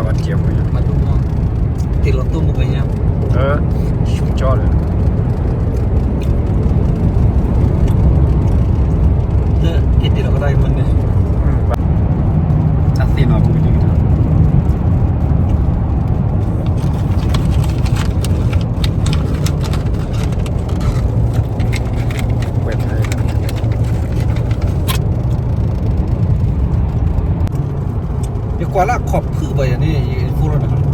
ဝဲတကဲဖိ, တ့လီၤတိၢ်မုၢ်ကညါ, ဆူကၠီလၢ လၢက့ၤတ့လီၤကဒါအံၤမ့ၢ်န့ၣ်, တၢ်သ့ၣ်နီၣ်ပူၤကဒုကဒီး, ဝဲ ယကွၢ်လၢအခီၣ်ဖုၣ်ဘၣ်ယၤန့ၣ် ယအိၣ်လီၤနၤ,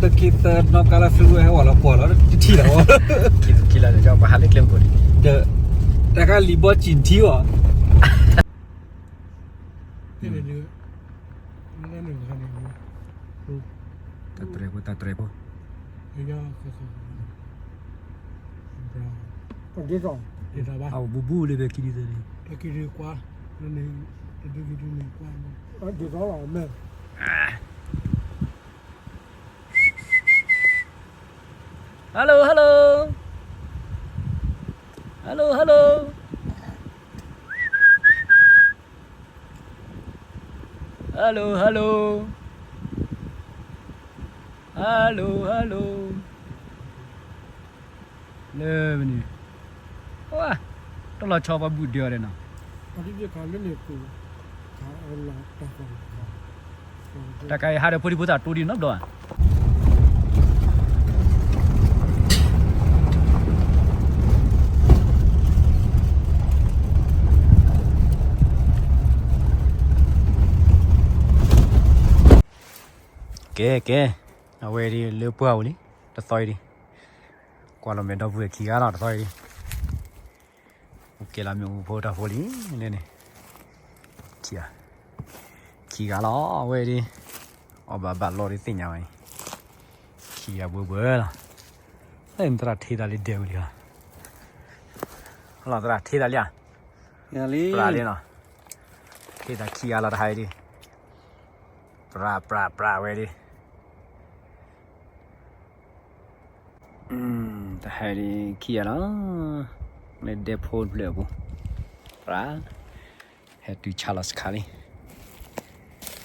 တက့ၢ်သၢနီၣ်ကါလၢ freeway ဟဲဝဲလီၤကွၢ်လီၤ တထံၣ်လီၤ, ခံလီၤဒီးပှၤဟးလၢကျဲမုၢ်ခိၣ်န့ၣ်, ဒီး တၢ်ကါလံၤဘီစံၣ်ထံအီၤ, တၢ်တြဲၤဖိ တၢ်တြဲၤဖိ, အဘူးဘူးလၢဖဲခံဒုသၢန့ၣ်, တဒုန့ၣ်ကွၢ်, ဒ်သိးလီၤမဲာ် Hello, hello. Hello, hello. Hello, hello. Hello, hello. လၢမနုၤ, ဝါ, တလီၤဆီပှၤဘူၣ်ဒၢအီၤဒီးနီၤ, တၢ်ကါအံၤဟးဒီးဖိဒံဖိသၣ်တိဒံနီတဘျီဧါ. ကဲ ကဲ, အဝဲဒ်လၢပှၢ်အိၣ်လံ, တသီအံၤဒ်, ကွၢ်လီၤမဲာ်ဒီပုၢ်ဝဲၢ်ခံဂၤလီၤ တသီအံၤဒ်, အိၣ်ကဲလီၤမ့ၣ်အူဖိတၢ်ဖိလံ, န့ၣ်, ခံဂၤလီၤ အဝဲဒ်, အီၣ်ဘၣ်ဘၣ်လီၤဒ်သ့ၣ်ညါဝဲအံၤ, ခံဂၤဘှဲဘှဲလီၤ, သရၣ်ထ့သးလံဒဲဝံၤလံ, လီၤသရၣ်ထ့သးလံဧါ, ပှၤလံနီၤ, ထ့သးခံဂၤလီၤတဟါအံၤဒ်, ပြးပြးပြးဝဲဒ် တဟဲဒ်ခံဂၤလီၤ, လၢဒဲဖိတဖျၢၣ်အပူၤ, ပြး, ဟဲတုၤဆါလီၤစခါလံ,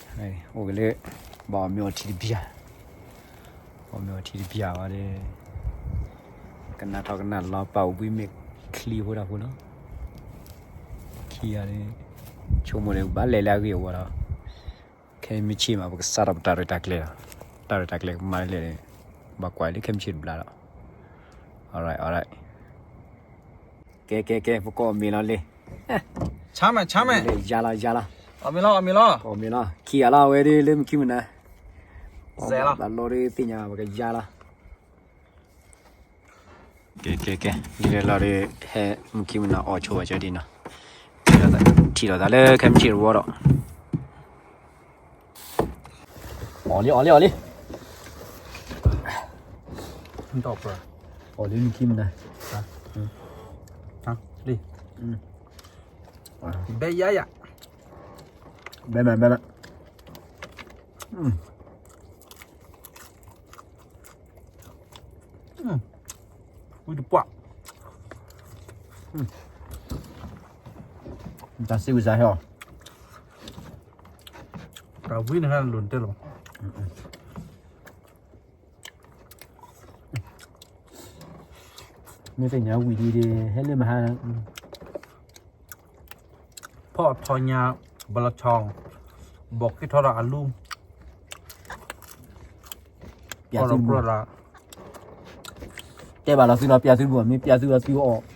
အိၣ်က့ၤလၢ, ဘၣ်အီၣ်မ့ၤအီထံတဘံၣ်ဧါ, အီၣ်မ့ၤအီထံတဘံၣ်ဧါဝဲဒီး, ကနၣ်ထီၣ်ကနၣ်လီၤပာ်အိၣ်ဘှံးမ့ၢ်ချံဖိတၢ်ဖိလီၤ, ခံဂၤဒ်, ဆိကမိၣ်ဒီးဘၣ်လဲၤလၢအဂ့ၢ်အဝီဒီး, ခဲမုၢ်ဆ့ၣ်မး ပကစးထီၣ်ပတၢ်ရဲၣ်တၢ်ကျဲၤလီၤ, တၢ်ရဲၣ်တၢ်ကျဲၤကမၤလဲၣ်, ဘၣ်ကွၢ်လၢခဲမုၢ်ဆ့ၣ်တဘျီဒီး, alright alright, ကဲ ကဲ ကဲ ပကအီၣ်မ့ၤလီၤလံ, ဆါမဲာ် ဆါမဲာ်, ယၤလီၤ ယၤလီၤ, အီၣ်မ့ၤလီၤ အီၣ်မ့ၤလီၤ, အီၣ်မ့ၤလီၤ ခံဂၤလီၤ အဝဲဒ်လၢမုၢ်ခံမုၢ်နၤ, စဲးလီၤ ဘၣ်လီၤဒ်သ့ၣ်ညါ ပကယၤလီၤ, ကဲ ကဲ ကဲ ဒ်လဲၣ်လီၤဒ် ဟဲမုၢ်ခံမုၢ်နၤအီၣ်ဆိဘၣ်ကၢဒ်နီၤ, ထံၣ်လီၤသးလၢခဲမုၢ်ဆ့ၣ်တဝီဒီး အီၣ်လံ အီၣ်လံ အီၣ်လံ, အီၣ်လံမုၢ်ခံမုၢ်နၤ, လံ, ဘဲယါယါ, ဘဲမး ဘဲမး, ဝံတပှၢ်, တၢ်စံးဝံသးဟဲအီၤ, တၢ်ဝံန့ၣ်ဟဲလိၤတဲလီၤ, မ့ၢ်သ့ၣ်ညါဝံၤဒ်ဒ် ဟဲလၢမဟါ, ဖီၣ်ထီညါ, ဘလီၤဆီ, ဘီၣ်က့ၤထီဒီးအလူ, ပျးသုတဘူၣ်, တဲဘၣ်လီၤသုလီၤ ပျးသုတဘူၣ် မ့ၢ်ပျးသုလီၤသုအီၣ်, အီၣ်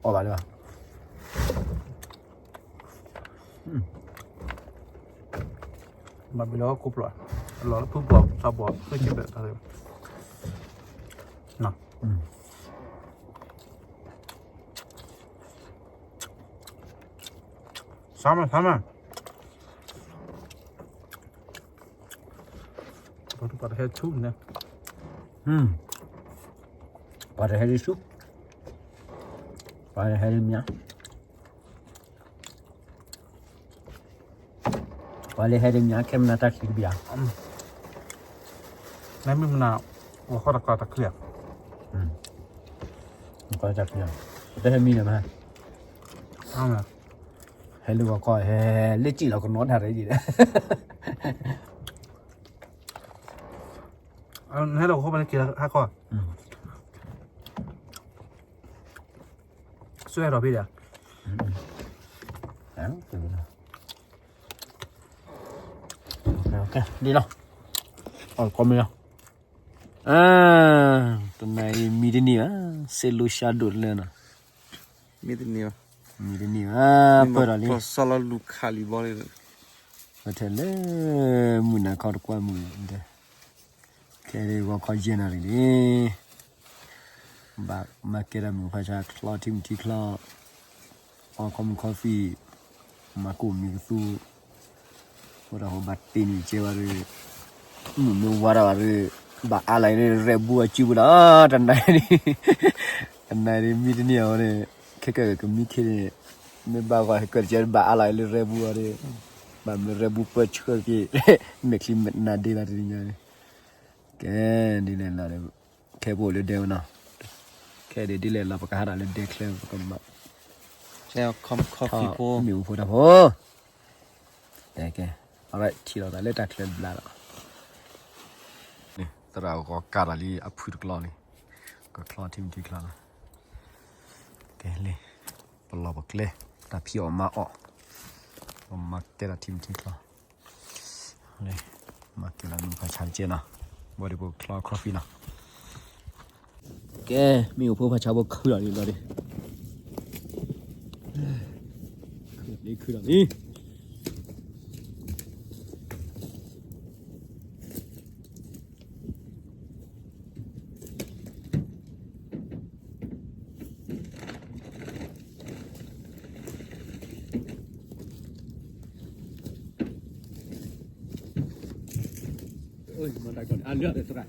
ဘၣ်လၢၤဘၣ် မၤဘံလီၤကိးပျီ, လီၤလၢဖုဘီၣ်သးဘီၣ် ဃ့က့ၤဘၣ်တၢ်, ဆါမး ဆါမး, ပှၤတဟဲဆူန့ၣ်, ပှၤတဟဲဒ်ဆူ, ပှၤတဟဲဒ်မး ပှၤလၢဟဲဒ်မး ခဲမနၤတၢ်ချံတဘံၣ်ဧါ, နမ့ၢ်မနၤ, အိၣ်ဃီတၢ်ကျါတၢ်ချံဧါ, တၢ်ချံဧါ, ပတဟဲမံဒီးမး, ဟဲ ဟဲလၢဂီၤခီ ဟဲလၢကံၣ်လီၤကနီၤတၢ်ရၢယံၤဒီး ဟဲလီၤကီၢ်ဘၣ်လၢက့ၤဟါခီ စွဲထီၣ်ဖဲဒၣ် ဒ်လီၤ အကီမ့ၢ်လီၤ တနံၤအံၤမံတန့ၢ်ဘၣ် စ့လိဆါဒိၣ်တလၢနီၤ မံတန့ၢ်ဘၣ် မံတန့ၢ်ဘၣ် ပၢၢ်ဒီးလံ ပၢၢ်လီၤလူၤခးလံဘီလံ ပထဲလၢ မုၢ်နၤခီတကွၢ်မုၢ် ခဲအံၤဂီၤခီယဲၢ်နၣ်ရံၣ်န့ၣ် ဘၣ်မၤကဲတၢ်မုၢ်ဖးဆါ ချီထံမုၢ်ထံချီ အီ coffee coffee မၤကိၣ်မံၤကသူ အိၣ်ဒီးဟိဘၣ်တ့ၢ်နံၣ်ကဲဘၣ်ဒီး မုၢ်မ့ၢ်ဝါဒၣ်ဘၣ်ဒီး ဘၣ်အါလၢ ရဲၣ်ဘူအစုပူၤလီၤ တနံၤန့ၣ် တနံၤန့ၣ် မံတန့ၢ်အီၤန့ၣ် ခဲကၢၣ်ကမံခ့န့ၣ် မ့ၢ်ဘၣ်ဂီၤခဲကၢၣ်ကဲဘၣ်အါလၢ ရဲၣ်ဘူအီၤဒီး ဘၣ်မ့ၢ်ရဲၣ်ဘူပၢဆှၢက့ၤ မဲာ်ချံနါဒ့လီၤတနံၤညါန့ၣ် ကဲ ဒ်လဲၣ်လီၤ ခဲဖိလၢဒဲဝဲနီၤ ခဲဒ်ဒ်လဲၣ်လီၤ ပကဟးထီၣ်လၢဒဲချၢ ပကမၤ မ့ၣ်အူဖိတၢ်ဖိ ကဲ ထံၣ်လီၤသးလၢတၢ်ချၢဘျါဒီး သရၣ်ဂီၤကးတၢ်လံအဖုတကျီလံ ကချီထံမုၢ်ထံချီလီၤ ကဲလံ ပလီၢ်ပကျဲ တၢ်ဖံးအီၣ်မၤအီၣ် ပမၤကဲတၢ်ထံမုၢ်ထံချီ မၤကဲလၢမုၢ်ဖးဆါတကဲနီၤ ဘၣ်ဒီးပကချီ coffee နီၤ ကဲ မ့ၣ်အူဖိဖးဆါဖိခုလီၤလံဘျီဒီး လံခုလီၤလံ မၤတၢ်ကီၢ်န့ၣ် အလၢအသရၣ်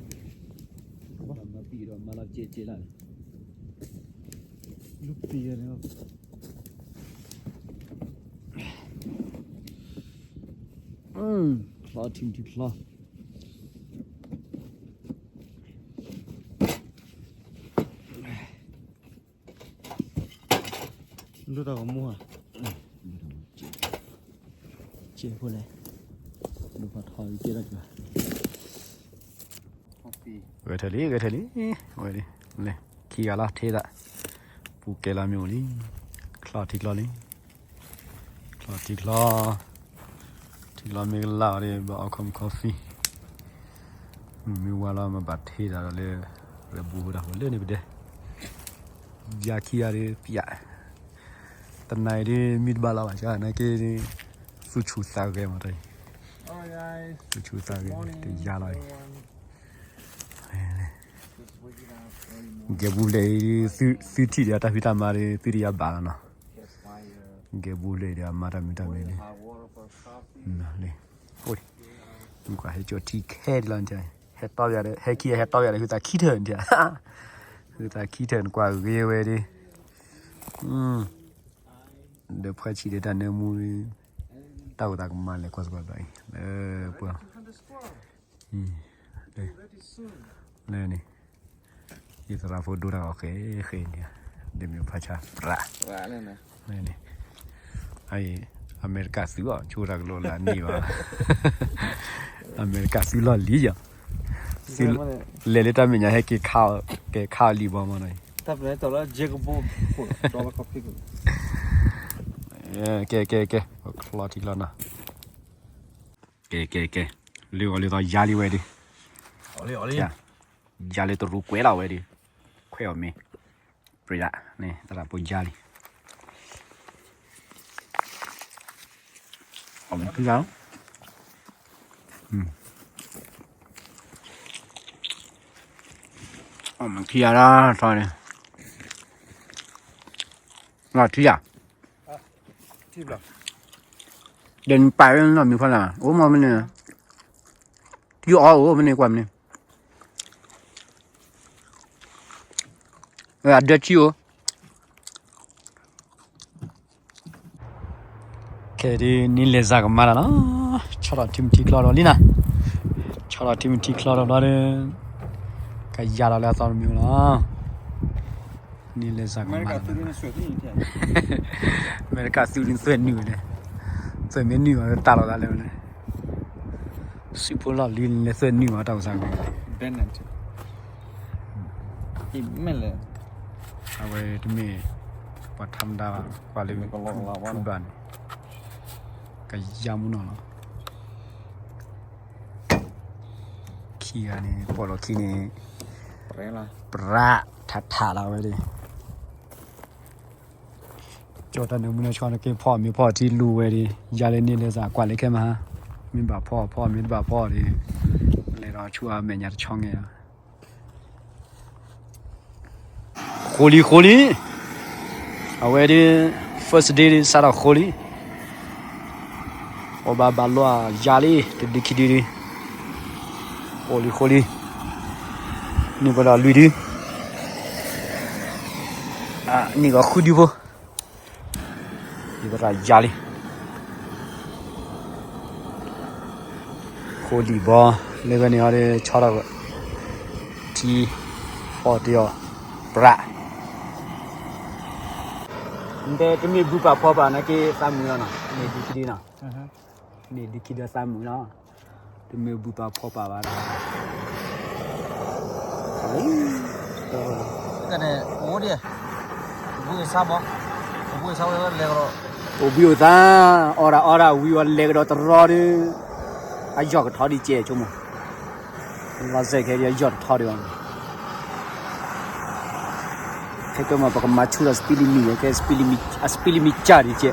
မၤပံၤဒီးမၤလီၤကဲကဲလၢ လူပံၤန့ၣ် ချီထံမုၢ်ထံချီ ဒိၣ်တၢ်ဂီၤမူဟါ ကဲဖိလဲၣ် ဒိၣ်ဖးထီကဲတၢ်ကီၢ် ဂဲၤထၢၣ်လံ ဂဲၤထၢၣ်လံ ဝဲလံ ခံဂၤလီၤ ထံသး ပူၤကဲလီၤမ့ၣ်အူလံ ချီထံချီလံ ချီထံချီ ထံချီမ့ၢ်ကလၢ်အီၤဒီး ဘၣ်အီ coffee coffee မ့ၢ်ဝါလီၤ မ့ၢ်ဘၣ်ထံသးဒီးလၢ ရဲၣ်ဘူဖိတၢ်ဖိလၢန့ၣ်ပဒဲ ယၤခံဂၤဒီး ပျး တနံၤအံၤဒ် မံတဘၣ်လီၤဘၣ် ကနာ်က့ သူၣ်ဆူၣ်သးဂဲၤမးတၢ်အံၤ သူၣ်ဆူၣ်သးဂဲၤ တယၤလီၤအံၤ ဂဲၤဘူးလဲၣ်အံၤ သုထံၣ်ဒီးတၢ်ဖံးတၢ်မၤဒီး သုတယၤဘၣ်လီၤနီၤ ဂဲၤဘူးလဲၣ်ဒီးအမၤတၢ်မုာ်တၢ်မုာ်န့ၣ် ကွၢ်ဟဲကၠီထံခဲဒ်လီၤ ဟဲတီပယၤဒီး ဟဲခံဟဲတီပယၤဒီး ဟုသးခံထၢၣ်န့ၣ် ဟုသးခံထၢၣ်န့ၣ် ကွၢ်ဂ့ၤဝဲဒၣ် ဒီးဖှဲဆံးဒီးတၢ်နၢမူ တၢ်အိၣ်သးကမၤလဲၣ်ကွၢ်စ့ၢ်ကီးဒီးအံၤ လၢပှၤ လၢန့ၣ် ယသရၣ်ဖိဒိတၢ်ဂီၤဃဲဃဲန့ၣ် ဒ်မ့ၢ်ဖးဆါပြး လၢန့ၣ် အံၤ အမဲရကၤသုးအီၤ ဆိတၢ်ကလိလၢအန့ၢ်ဘၣ် အမဲရကၤသုးလီၢ်လံယီၤ သုး လဲၤလၢတၢ်မဲာ်ညါဟဲက့ၤခးအီၤ က့ၤခးအီၤလံဘီမနီၤ ကဲ ကဲ ကဲ ကဲ ချီထံချီနီၤ ကဲ ကဲ ကဲ လၢအီၤလၢသီယါလံဝဲဒၣ် ယါလၢတရူးကွဲးလီၤဝဲဒၣ် ခွဲးအီၤမ့ၢ် ပြံးဒၣ်န့ၣ် သရၣ်ဖိယါလံ အီၣ်မ့ၢ်ခံဂၤ အီၣ်မ့ၢ်ခံဂၤဒၣ်ထီန့ၣ် လီၤထံယၤ ဒီးနပာ်လၢနီၢ်မံၤဖီလာ် အိၣ်မ့ၢ်မ့ၢ်န့ၣ် ထံအီၣ်အိၣ်မ့ၢ်န့ၣ်ကွၢ်မ့ၢ်န့ၣ် အဒၢထံအိၣ် ခဲဒ်န့ၣ်လဲၤစၢ်ကမၤတၢ်လီၤ ဆီထီၣ်ထံမုၢ်ထံချီဒီးလံနီၤ ဆီထီၣ်ထံမုၢ်ထံချီဒီးဘျီဒီး ကယၤလီၤလၢအသီတမံၤလီၤ န့ၣ်လဲၤစးကမၣ်လီၤ, အမဲရကၤသူန့ၣ်သွဲၣ်နုာ်ဝဲလဲၣ်, သွဲၣ်မ့ၢ်နုာ်ဘၣ်တၢ်လီၤသးလဲၣ်ဝဲလဲၣ်, စုဖိလီၢ်လံန့ၣ်လဲၤသွဲၣ်နုာ်ဘၣ်တၢ်အိၣ်သးဝဲ, အဝဲတမ့ၢ်ပှၤထါမတၤဘၣ်, ကွၢ်လၢဖုဘၣ်န့ၣ် ကယါမူနီၤလီၤ. ခံဂၤန့ၣ် ပိာ်လီၤခံန့ၣ် ပြးထးထးလီၤဝဲဒၣ်, ကၠီတၢ်နၢမူနီၤဆီန့ၣ်က့ၤဖီၣ်မ့ၢ်ဖီၣ်ထံလူဝဲဒၣ်, ယါလၢန့ၣ်လဲၤစးကွၢ်လၢခဲမဟါ, မ့ၢ်ဘၣ်ဖီၣ်ဖီၣ် မ့ၢ်တဘၣ်ဖီၣ်ဒီး လဲၤဒီးဆူအမဲာ်ညါတဆီန့ၣ်လီၤ. ဃိလံ ဃိလံ, အဝဲဒၣ် first day ဒ်စးထီၣ်ဃိလံ, အိၣ်ဘၣ်ဘၣ်လိာ်ယါလံ တဒုခံဒုဒု, ဃိလံ ဃိလံ, နံၣ်ပဒီးလွံၢ်ဒု, နံၣ်ဂီၤဃုဒုဖိ ယသရၣ်ယါလံ, ဃိလံဘီ, လၢဂၤန့ၣ်အီၤဒီး ဆီထီၣ်ထံ, ဖီၣ်တ့ၢ်အီၤ, ပြး, နတဲတမ့ၢ်ဘုပာ်ဖီပာ်နာ်က့သးမုာ်လီၤနီၤ, န့ၣ်ဒုခံဒုနီၤ, န့ၣ်ဒုခံဒုသးမုာ်လီၤ, တမ့ၢ်ဘုပာ်ဖီပာ်ဘၣ်ဒီး အိၣ်ဘှံးအိၣ်သါ, အီၣ်ဒၣ်အီဒၣ်ဝံၤဝဲလဲၤကဒီးတရီဒီး, အယီၢ်ကထီဒ်ကဲဆိကမိၣ်, လီၤစဲးခဲဒ်အယီၢ်တထီဒံးဘၣ်, ခဲကမၤပကမၤဆူၣ်ဒီး speed limit ခဲ speed limit အ speed limit ကၢ်ဒ်ကဲ